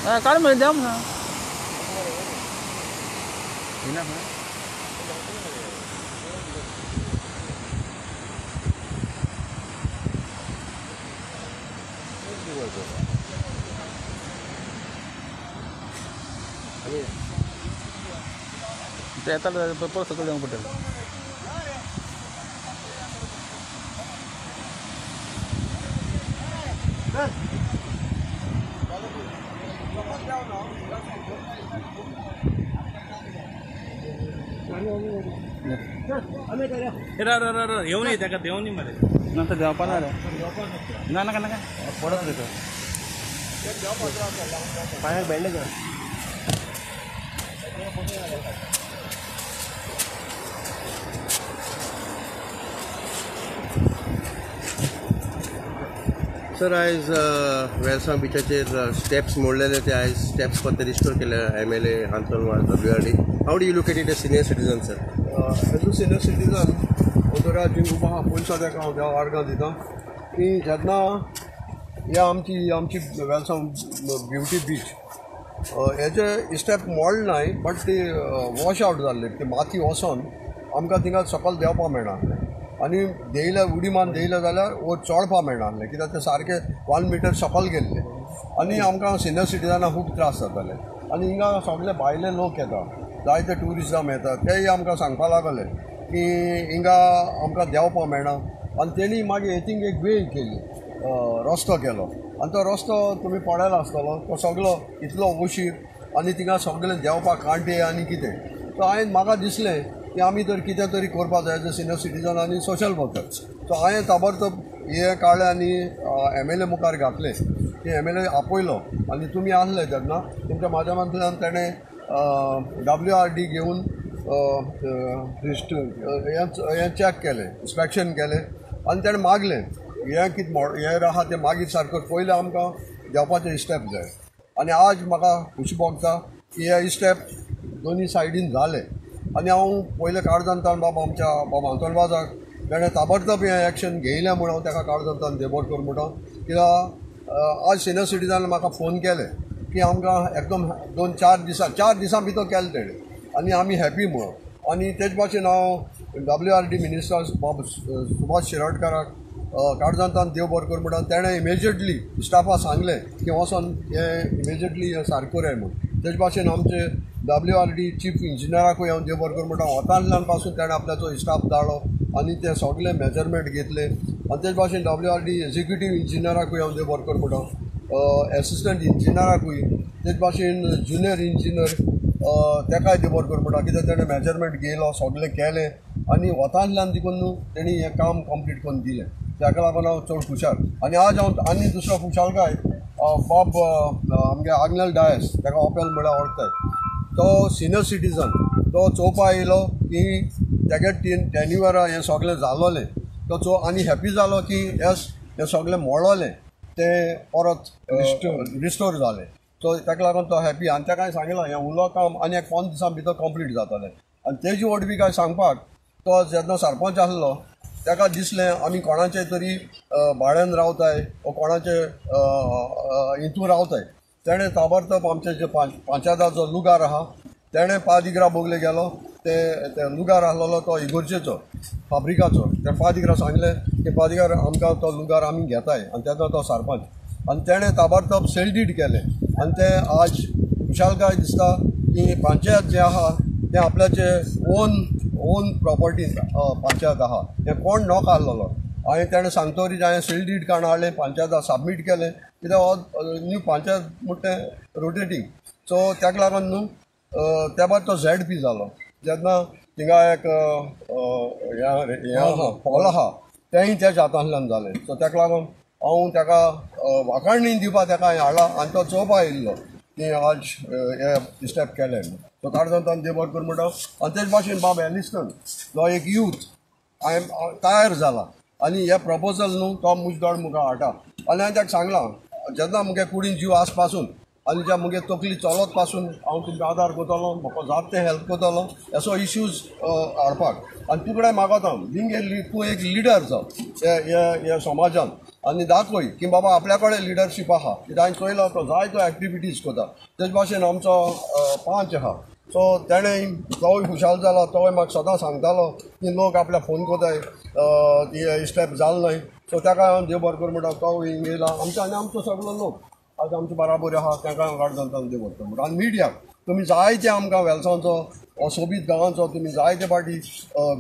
काड मरे देंव ना येताले परत सकयल देंवंक पडटलें. येवन ये ताका देंवनी मरे ना देंवपा ना रे ना नाका नाका पडत रे तो पांयाक बँडेज. सर आयज वेलसांव बिचाचेर स्टेप्स मोडलेले ते आयज स्टेप्स परते रिस्टोर केले M L A Anton Vaz W R D. How do you look at it as senior citizen sir? As a senior citizen हांव जिंग उबो आहा पयलीं ताका हांव देवा आर्गां दिता की जेन्ना ह्या आमची आमची वेलसांव ब्युटी बीच हेजे स्टेप मोडले नाय बट ती वॉश आवट जाल्ले ती माती वचोन आमकां थिंगा सकयल देंवपाक मेळना आसलें आनी देयले उडी मारून देयले जाल्यार वयर चडपाक मेळना आसलें कित्याक ते सारके 1 मिटर सकयल गेल्ले आनी आमकां सिनियर सिटीजनाक खूब त्रास जाताले. आनी हिंगा सगळे भायले लोक येता जायते ट्युरिजम येता तेय आमकां सांगपाक लागले की हिंगा आमकां देंवपाक मेळना आनी तेणी मागीर थिंग एक वे केली रस्तो केलो आनी तो रस्तो तुमी पळयला आसतलो तो सगळो इतलो उशीर आनी थिंगा सगळें देंवपाक कांटे आनी कितें. सो हांवें म्हाका दिसलें की आमी तर कितें तरी करपाक जाय एज अ सिनियर सिटीजन आनी सोशल वर्कर. सो हांवें ताबडतोब हें काडलें आनी एम एल ए मुखार घातलें की एम एल ए आपयलो आनी तुमी आसले तेन्ना तुमच्या माध्यमांतल्यान तेणें डब्ल्यू आर डी घेवन हें चॅक केलें इन्स्पेक्शन केलें आनी तेणें मागलें हें कितें हें आहा तें मागीर सारको पयलें आमकां देंवपाचें स्टेप जाय. आनी आज म्हाका खुशी भोगता की हे स्टेप दोनी सायडीन जाले आनी हांव पयलें काळजांतल्यान बाबा आमच्या बाबा आंतोन वाजाक तेणें ताबडतोब हें एक्शन घेयलें म्हूण हांव ताका काळजांतल्यान देव बरें करूं म्हणटा. कित्याक आज सिनियर सिटीजनान म्हाका फोन केले की आमकां एकदम 2-4 दिसां 4 दिसां भितर केलें तेणें आनी आमी हॅपी म्हणून. आनी तेच भाशेन हांव डब्ल्यू आर डी मिनिस्टर बाब सुभाष शिरोडकाराक काळजांतल्यान देव बरें करूं म्हणटा. तेणें इमिजिएटली स्टाफा सांगलें की वचोन हें इमिजिएटली हें सारकें कराय म्हूण. तेच भाशेन आमचे डब्ल्यू आर डी चीफ इंजिनियराकूय हांव देव बरें करूं म्हणटा. वतांतल्यान पासून तेणें आपल्याचो स्टाफ धाडलो आनी ते सगळे मेजरमेंट घेतले. आनी तेच भाशेन डब्ल्यू आर डी एग्जिक्युटीव इंजिनियराकूय हांव देव बरें करूं म्हणटा, एसिस्टंट इंजिनियराकूय, तेच भाशेन ज्युनियर इंजिनियर तेकाय देव बरें करूं म्हणटा कित्याक तेणें मेजरमेंट घेयलो सगळें केलें आनी वतांतल्यान देखून न्हू तेणी हें काम कंप्लीट करून दिलें. ताका लागून हांव चड खुशाल. आनी आज हांव आनी दुसरो खुशालकाय बाब आमगे आग्नेल डायस ताका ओपेल म्हळ्यार वळखताय तो सिनियर सिटीजन तो चोवपा येयलो की तेगे टेन्युअरा हें सगळें जालोलें तो चो आनी हॅपी जालो की येस हें सगळें मोडलें तें परत रिस्टोर जालें. सो ताका लागून तो हॅपी. आनी ताका हांवें सांगलां हें उरलो काम आनी एक 5 दिसां भितर कंप्लीट जातलें. आनी तेजी वडवी काय सांगपाक तो जेन्ना सरपंच आसलो ताका दिसलें आमी कोणाचे तरी भाड्यान रावताय वो कोणाचे हितून रावताय. तेणें ताबडतोब आमचे जे पंचायताचो लुगार आहा तेणें पादिग्रा बोगले गेलो ते लुगार आसलेलो तो इगोर्जेचो फाब्रिकाचो त्या पादिग्रा सांगलें की पादिगार आमकां तो लुगार आमी घेताय आनी तेन्ना तो सरपंच आनी तेणें ताबडतोब सेल did केलें. आनी तें आज खुशालकाय दिसता की पंचायत जें आहा तें आपल्याचे ओन प्रॉपर्टी पंचायत आहा हें कोण नोक आहलेलो. हांवें तेणें सांगतरीच हांवें सेल did काडून हाडलें पंचायता सबमीट केलें कित्याक हो न्यू पंचायत म्हणटा तें रोटेटींग. सो ताका लागून न्हू त्या भायर तो झेड पी जालो जेन्ना थिंगा एक हें आहा हॉल आहा तेंय त्याच हातांतल्यान जालें. सो ताका लागून हांव ताका वाखाणणी दिवपाक ताका हांवें हाडला आनी तो चोवपा येयल्लो की आज हे स्टेप केले. सो काळजांतल्यान देव बरें करूं म्हणटा. आनी तेच भाशेन बाब एलिस्टन जो एक यूथ हांवें तयार जाला आनी हे प्रपोजल न्हू तो मुजदोड मुखार हाडटा. आनी हांवें ताका सांगलां जेन्ना मुगे कुडीन जीव आस पासून आनी ज्या मुगे तकली चलत पासून हांव तुमकां आदार करतलो म्हाका जाता तें हेल्प करतलो असो इश्यूज हाडपाक. आनी तुकडे मागता हांव बींग ए तूं एक लिडर जाव ह्या समाजान आनी दाखय की बाबा आपल्या कडेन लिडरशीप आहा. कित्याक हांवें चोयलो तो जायतो एक्टिविटीज करता. तेच भाशेन आमचो पांच आहा, सो तेणें तोवूय खुशाल जाला. तोवूय म्हाका सदां सांगतालो की लोक आपल्याक फोन करताय ती स्टेप जाल न्हय. सो ताका हांव देव बरें करूं म्हणटा. तो हिंग येयला आमचो आनी आमचो सगलो लोक आज आमचे बराबर आहा, ताका हांव गार्डन देव बरें करूं म्हणटा. आनी मिडियाक तुमी जायते आमकां वेलसांवचो सोबीत गांवांचो तुमी जायते फावटी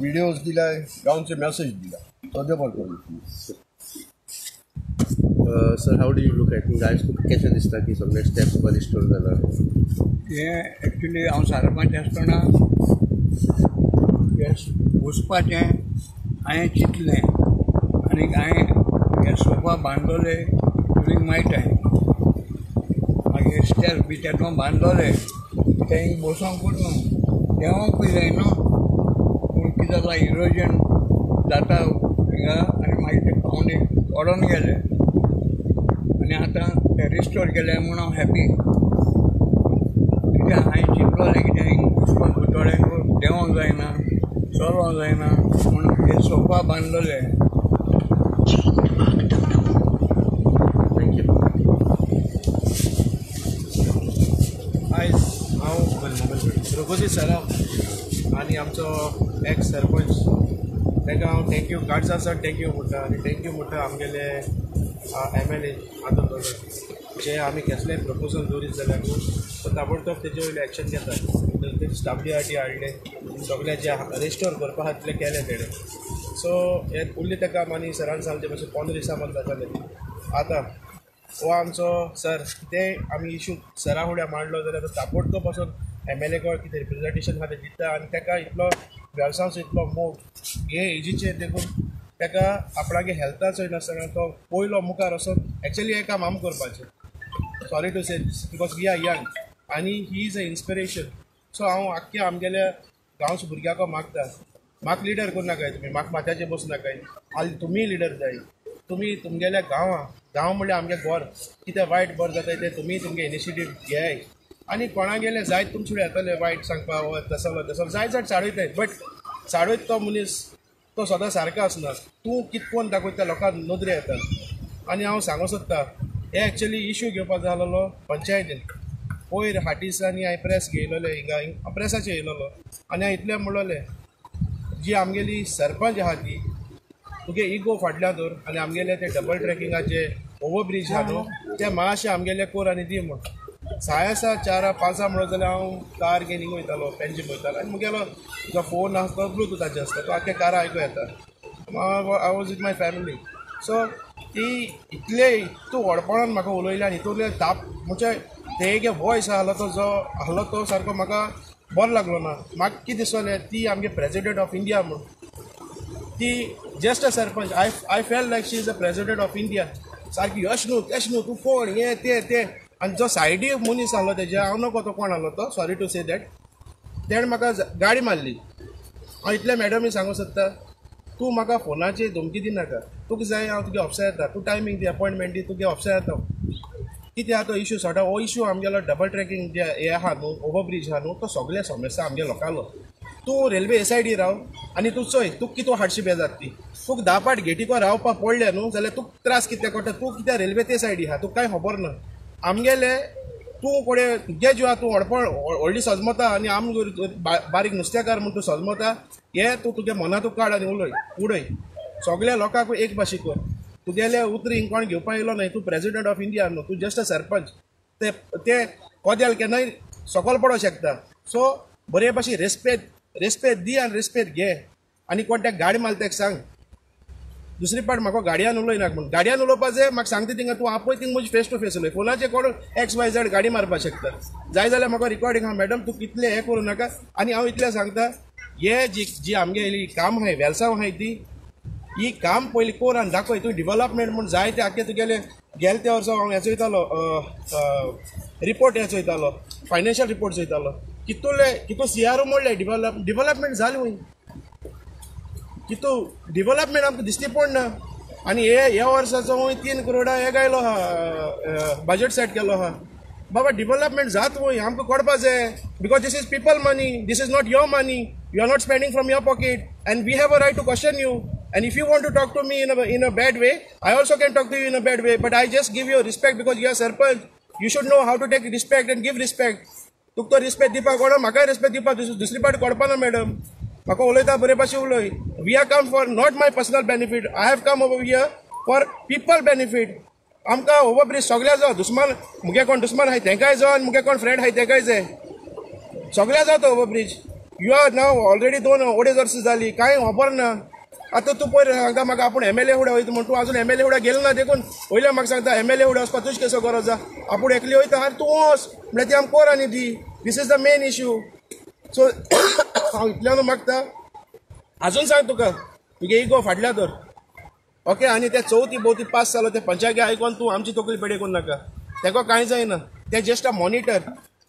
विडियोज दिल्याय, गांवचे मॅसेज दिल्या. सो देव बरें करूं. Sir, how do you look at आयज तुका कशें दिसता की सगळे स्टेप्स तुका रिस्टोर जाला? हें एक्चुली हांव सरपंच आसतना हें वचपाचें हांवें चिंतलें आनी हांवें हे सोफा बांदलोले ड्युरींग my time. मागीर स्टेप्स बी तेतून बांदलोले तें बसोंकूच न्हू, देंवोंकूय जाय न्हू. पूण कितें जालां, इरोजन जाता हिंगा आनी मागीर ते पावणे पडोन गेले आनी आतां ते रिस्टोर केले म्हूण हांव हॅपी. कित्याक हांवें चिंतलोलें कित्याक हिंग वचपाक थोड्यांक देंवोंक जायना, चलोंक जायना म्हूण हे सोफा बांदलोले. Thank you. आयज हांव रघुजी सराफ आनी आमचो एक्स सरपंच ताका हांव thank you काडसा सर thank you म्हणटा. आनी thank you म्हणटा आमगेले M L A Anton Vaz, जे आमी कसलेय प्रपोजल दवरीत जाल्यार न्हू तो ताबडतोब तेजे वयलें एक्शन घेता. डब्ल्यू आर टी हाडलें, सगळें जे रिस्टोर करपा आहा तितलें केलें तेणें. सो हें उरलें तें काम आनी सरान सांगलें मातशें 15 दिसां मदीं जातालें. आतां हो आमचो सर ते आमी इशू सरा फुडें मांडलो जाल्यार तो ताबडतोब पासून एम एल ए कडेन कितें रिप्रेजेंटेशन आहा तें दिता. आनी ताका इतलो वेलसांवचो इतलो मोग हे एजीचेर देखून ताका आपणागे हेल्था चोयनासतना तो पयलो मुखार वचून एक्चुअली हें काम आमी करपाचें. Sorry to say this because we are young आनी he is a inspiration. So हांव आख्ख्या आमगेल्या गांवच्या भुरग्यांक मागता, म्हाका लिडर करूं नाकाय तुमी, म्हाका माथ्याचेर बसूं नाकाय. आनी तुमीय लिडर जाय. तुमी तुमगेल्या गांवां, गांव म्हणल्यार आमगे घर, कितें वायट बरें जाता तें तुमी तुमगे इनिशिएटीव घेयाय. आनी कोणागेले जायत तुमचे फुडें येतले वायट सांगपा, हो तसलो तसलो जायत जाण चाडयताय, बट चाडयत तो मनीस तो सदां सारको आसना. तूं कितें कोण दाखयता लोकांक नदरे येता. आनी हांव सांगूंक सोदता, हे एक्चुअली इशू घेवपाक जाय आसलेलो पंचायतीन. पयर हाटी दिसांनी हांवें प्रेस घेयलोलें हिंगा, प्रेसाचेर येयलोलो आनी हांवें इतलें म्हणलोलें, जी आमगेली सरपंच आहा ती तुगे इगो फाटल्यान दवर आनी आमगेले ते डबल ट्रॅकिंगाचे ओवरब्रीज आहा न्हू ते मातशें आमगेले कोर आनी दी म्हूण. 6:30 4 5 म्हणत जाल्यार हांव कार घेवन हिंगा वयतालो, पेंजीम वयतालो आनी मुगेलो जो फोन आसा तो ब्लुटूथाचेर आसता, तो आख्या कारा आयकूं येता. I was with my family. So ती इतले इतू व्हडपणान म्हाका उलयली आनी हितूंतले ताप म्हणजे तेगे वॉयस आहलो तो जो आहलो तो सारको म्हाका बरो लागलो ना. म्हाका कितें दिसलें ती आमगे प्रेजिडेंट ऑफ इंडिया म्हूण, ती just a sarpanch. I felt like she is a president of India. सारकी अशें न्हू तशें न्हू, तूं कोण हें तें तें. आनी जो सायडी मनीस आहलो तेजे, हांव नको तो कोण आहलो तो, सॉरी टू से that, तेणें म्हाका गाडी मारली. हांव इतलें मॅडमी सांगूंक सोदता, तूं म्हाका फोनाचेर धमकी दिनाका. तुका जाय हांव तुगे ऑफिसार येता, तूं टायमींग दी, अपॉयंटमेंट दी, तुगे ऑफिसार येता. कितें आहा तो इशू सॉर्ट, हो इशू आमगेलो डबल ट्रॅकिंग जे हें आहा न्हू, ओवरब्रीज आहा न्हू, तो सगळे समस्या आमगे लोकांलो. तूं रेल्वे ए सायडी राव आनी तूं चोय तुका कितू हार्डशीप हें जाता ती. तुका 10 पाट गेटीको रावपाक पडलें न्हू जाल्यार तुका त्रास कितले पडटा. तूं कित्याक रेल्वे ते सायडी आहा, तुका कांय खबर ना. आमगेले तूं कोडे तुगे जिवा तूं व्हडपण व्हडली सजमता आनी आम बारीक नुस्तेकार म्हूण तूं सजमता, हें तूं तुगे मनांतूच काड आनी उलय उडय. सगल्या लोकांक एक भाशे कर. तुगेले उतरी हिंग कोण घेवपाक येयलो न्हय. तूं प्रेजिडेंट ऑफ इंडिया न्हू, तूं जस्ट अ सरपंच. ते ते कदेल केन्नाय सकयल पडोंक शकता. सो बरे भाशेन रेस्पेद रेस्पेद दी आनी रेस्पेद घे. आनी कोण त्या गाडी मारता तेका सांग दुसरी पाट म्हाका गाडयान उलयनाका म्हूण. गाडयान उलोवपा जाय म्हाका सांगता थिंगा तूं आपय थिंग म्हजी फेस टू फेस उलय. फोनाचेर कोण एक्स वाय झेड गाडी मारपाक शकता. जाय जाल्यार म्हाका रिकॉर्डिंग आहा मॅडम, तूं कितलें हें करूं नाका. आनी हांव इतलें सांगता, हे जी जी आमगेली काम आहाय वेलसांव आहाय ती ही काम पयलीं कोर आनी दाखय. तूं डिवलपमेंट म्हूण जाय ते आख्खे तुगेले गेले त्या वर्सा हांव हें चोयतालो, रिपोर्ट हें चोयतालो, फायनान्शियल रिपोर्ट चोयतालो, कितुले कितू सी आर ओ मोडले. डिवलपमेंट जालें वय, कितू डिवलपमेंट आमकां दिश्टी पडना. आनी हे ह्या वर्साचो वय 3 करोडा हे गायलो आहा, बजट सेट केलो आहा. बाबा डिवलपमेंट जात वय, आमकां कळपा जाय. Because this is people money, this is not your money, you are not spending from your pocket and we have a right to question you. And if you want to talk to me in a bad way, I also can talk to you in a bad way, but I just give you respect because you are sarpanch. You should know how to take respect and give respect. तुका तो respect दिवपाक कोणा, म्हाकाय respect दिवपाक दुसरी पाट कळपा ना मॅडम. म्हाका उलयता बरे भाशेन उलय. We are come for not my personal benefit, I have come over here for people benefit. आमकां ओवरब्रीज सगळ्या जावं, दुस्मान मुगे कोण दुस्मान आहाय तेंकाय जावं आनी मुगे कोण फ्रेंड आहाय तेंकाय जाय, सगळ्या जावं तो overbridge. You are now already 2-2.5 वर्सां जाली, कांय खबर ना. आतां तूं पयर सांगता म्हाका आपूण एम एल ए फुडें वयता म्हण, तूं आजून एम एल ए फुडें गेलो ना, देखून वयल्या म्हाका सांगता एम एल ए फुडें वचपाक तुजी कसो गरज आसा, आपूण एकली वयता आनी तूं वच म्हळ्यार ती आमकां कोर आनी दी. This is the main issue. So हांव इतल्यान मागता, आजून सांग तुका तुगे इगो फाटल्या तर ओके. आनी ते चवथी भोवती पास जालो ते पंचायती आयकोन तूं आमची तकली पेडे करूं नाका. तेका कांय जायना, ते जस्ट अ मॉनिटर.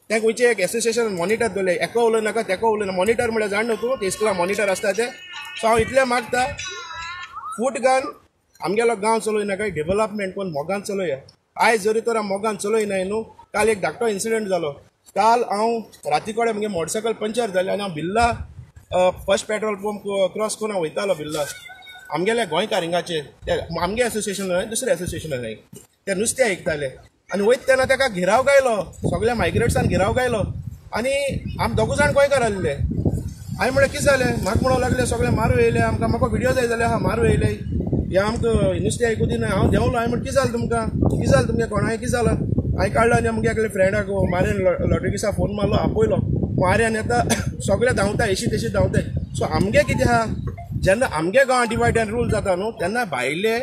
ते खंयचे एक एसोसिएशन मॉनिटर दवरले, एका उलय नाका तेका उलय ना. मॉनिटर म्हळ्यार जाण न्हू तूं, ते इस्कुला मॉनिटर आसता ते. सो हांव इतलें मागता, फूट घाल आमगेलो गांव चलोय नाका, डेवलपमेंट कोण मोगान चलोया. आयज जरी तर हांव मोगान चलोयनाय न्हू, काल एक धाकटो इन्सिडंट जालो. काल हांव राती कडेन म्हगे मोटरसायकल पंक्चर जाली आनी हांव Birla first petrol pump cross करून हांव वयतालो बिल्ला. आमगेले गोंयकार हिंगाचे आमगे एसोसिएशन न्हय, दुसरें एसोसिएशन न्हय, ते नुस्तें आयकताले आनी वयता तेन्ना ताका घेराव गायलो, सगल्या मायग्रेट्सान घेराव गायलो आनी आम दोगूय जाण गोंयकार आसले. हांवें म्हणलें कितें जालें, म्हाका म्हणूंक लागले सगळे मारू येयले आमकां, म्हाका व्हिडियो जाय जाल्यार आहा मारू येयले, हे आमकां नुस्तें आयकूं दिना. हांव देंवलो, हांवें म्हणलें कितें जालें तुमकां, कितें जालें तुमगें, कोणाक कितें जालां. हांवें काडलो आनी आमगे एकले फ्रेंडाक मारेन लॉड्रिगीसा फोन मारलो, आपयलो. मारेन येता सगळे धांवता, एशी तेशी धांवताय. सो आमगे कितें आहा, जेन्ना आमगे गांवां डिवायड एंड रूल जाता न्हू तेन्ना भायले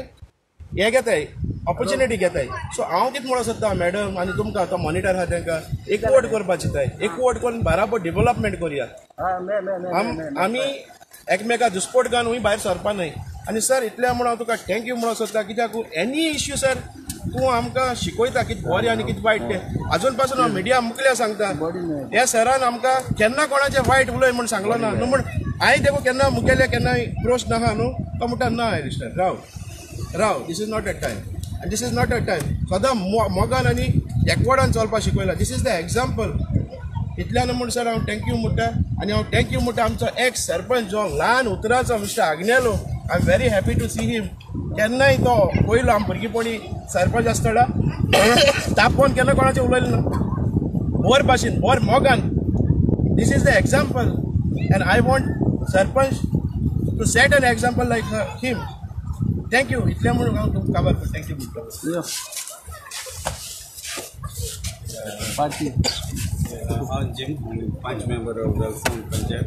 हे घेताय, ऑपॉर्च्युनिटी घेताय. सो हांव कितें म्हणूंक सोदता मॅडम आनी तुमकां, तो मॉनिटर आहा तांकां एकवट करपाक चिंताय, एकवट करून बराबर डेवलपमेंट करुया. आमी एकमेका दुस्पोट घालून भायर सरपा न्हय. आनी सर इतलें म्हणून हांव तुका thank you म्हणूंक सोदता, कित्याक एनी इश्यू सर तूं आमकां शिकयता कितें बरें आनी कितें वायट तें. आजून पासून हांव मिडिया मुखल्या सांगता, ह्या सरान आमकां केन्ना कोणाचें वायट उलय म्हूण सांगलो ना न्हू. म्हूण हांवें तेका केन्ना मुखेले केन्ना प्रश्न आहा न्हू, तो म्हणटा ना mister Rao Rao, this is not a time आनी this is not a time. सदां मोगान आनी एकवटान चलपाक शिकयला. This is the example. इतल्यान म्हूण सर हांव thank you म्हणटा. आनी हांव thank you म्हणटा आमचो एक्स सरपंच जो ल्हान उतराचो mister Agnelo, I am very happy to see him. केन्नाय तो पयलो आम भुरगेपणी सरपंच आसतना तापोवन केन्ना कोणाचें उलयलें ना, बोर भाशेन बोर मोगान. This is the example and I want sarpanch to set an example like him. Thank you. इतलें म्हणून हांव तुमकां काबार thank you म्हणटा. हांव जिम 5 मेंबर वेलसांव पंचायत.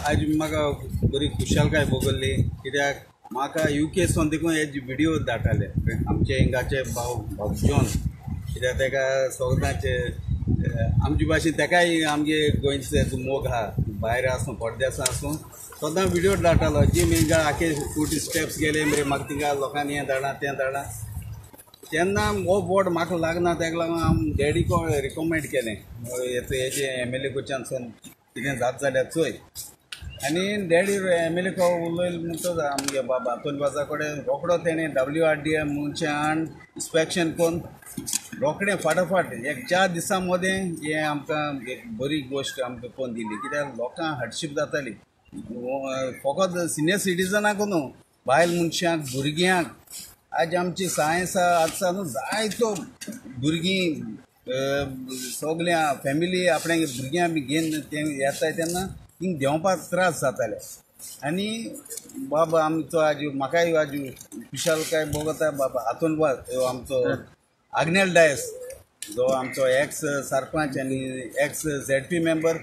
आज म्हाका बरी खुशालकाय भोगल्ली, कित्याक म्हाका you K सोन देखून हे व्हिडियो धाडटाले आमचे हिंगाचे भाव भाव जॉन, कित्याक तेका सगळ्यांचे आमचे भाशेन तेकाय आमगे गोंयचे मोग आहा, भायर आसूं परदेसा आसूं सदां व्हिडियो धाडटालो. जिम हिंगा आखे फूट स्टेप्स गेले मरे म्हाका थिंगा लोकांनी हें धाडलां तें धाडलां. तेन्ना हो बोर्ड म्हाका लागना, तेका लागून हांव डॅडीक रिकमेंड केलें हेजे एम एल ए कडच्यान सोन कितें जाता जाल्यार चोय. आनी डॅडी एम एल ए को उलयलो म्हणटच आमगे बाबा आंतोन वाजा कडेन रोखडो तेणें डब्ल्यू आर डी मनशां हाडून इन्स्पेक्शन करून रोखडें फाटाफाट एक 4 दिसां मदें हें आमकां एक बरी गोश्ट आमकां करून दिली. कित्याक लोकांक हार्डशीप जाताली, फकत सिनियर सिटीजनाक न्हू, बायल मनशांक, भुरग्यांक. आज आमची सायन्स आसा न्हू, जायतो भुरगीं सगळ्या फॅमिली आपल्या भुरग्यां बी घेवन ते येताय तेन्ना थिंग देंवपाक त्रास जाताले. आनी बाबा आमचो आज म्हाकाय आज खुशालकाय भोगता बाबा आंतोन वाज आमचो आग्नेल डायस जो आमचो एक्स सरपंच आनी एक्स झेड पी मेंबर,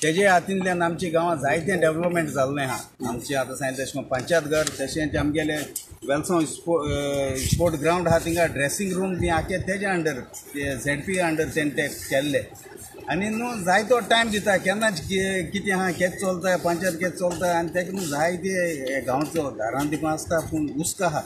तेजे हातींतल्यान आमच्या गांवांत जायतें डेवलपमेंट जाल्लें आहा. आमचें आतां सांगलें तशें करून पंचायत घर, तशेंच आमगेलें वेलसांव स्पोर्ट ग्रावंड आहा थिंगा ड्रेसिंग रूम बी आखे तेजे अंडर झेड पी अंडर तेणें ते केल्ले. आनी न्हू जायतो टायम दिता, केन्ना कितें आहा, केन्ना चलता पंचायत केन्ना चलता. आनी तेका न्हू जायते गांवचो दारान दिवपा आसता, पूण हुस्को आहा.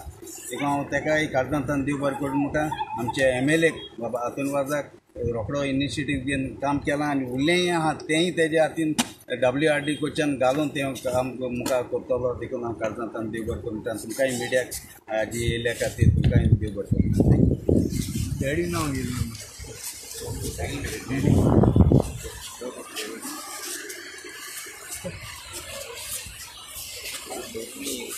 तेका हांव तेकाय काळजांतल्यान देव बरें करूं म्हणटा. आमचे एम एल एक बाबा आंतोन वाजाक रोखडो इनिशिएटीव घेवन काम केलां आनी उरलेंय आहा तेंय तेज्या हातीन डब्ल्यू आर डी कडच्यान घालून तें काम मुखार करतलो. देखून हांव काळजांतल्यान देव बरें करूं म्हणटा. तुमकांय मिडियाक जी येयल्या खातीर तुमकांय देव बरें करूं. डॅडी नांव घेतलें. भोंवतणी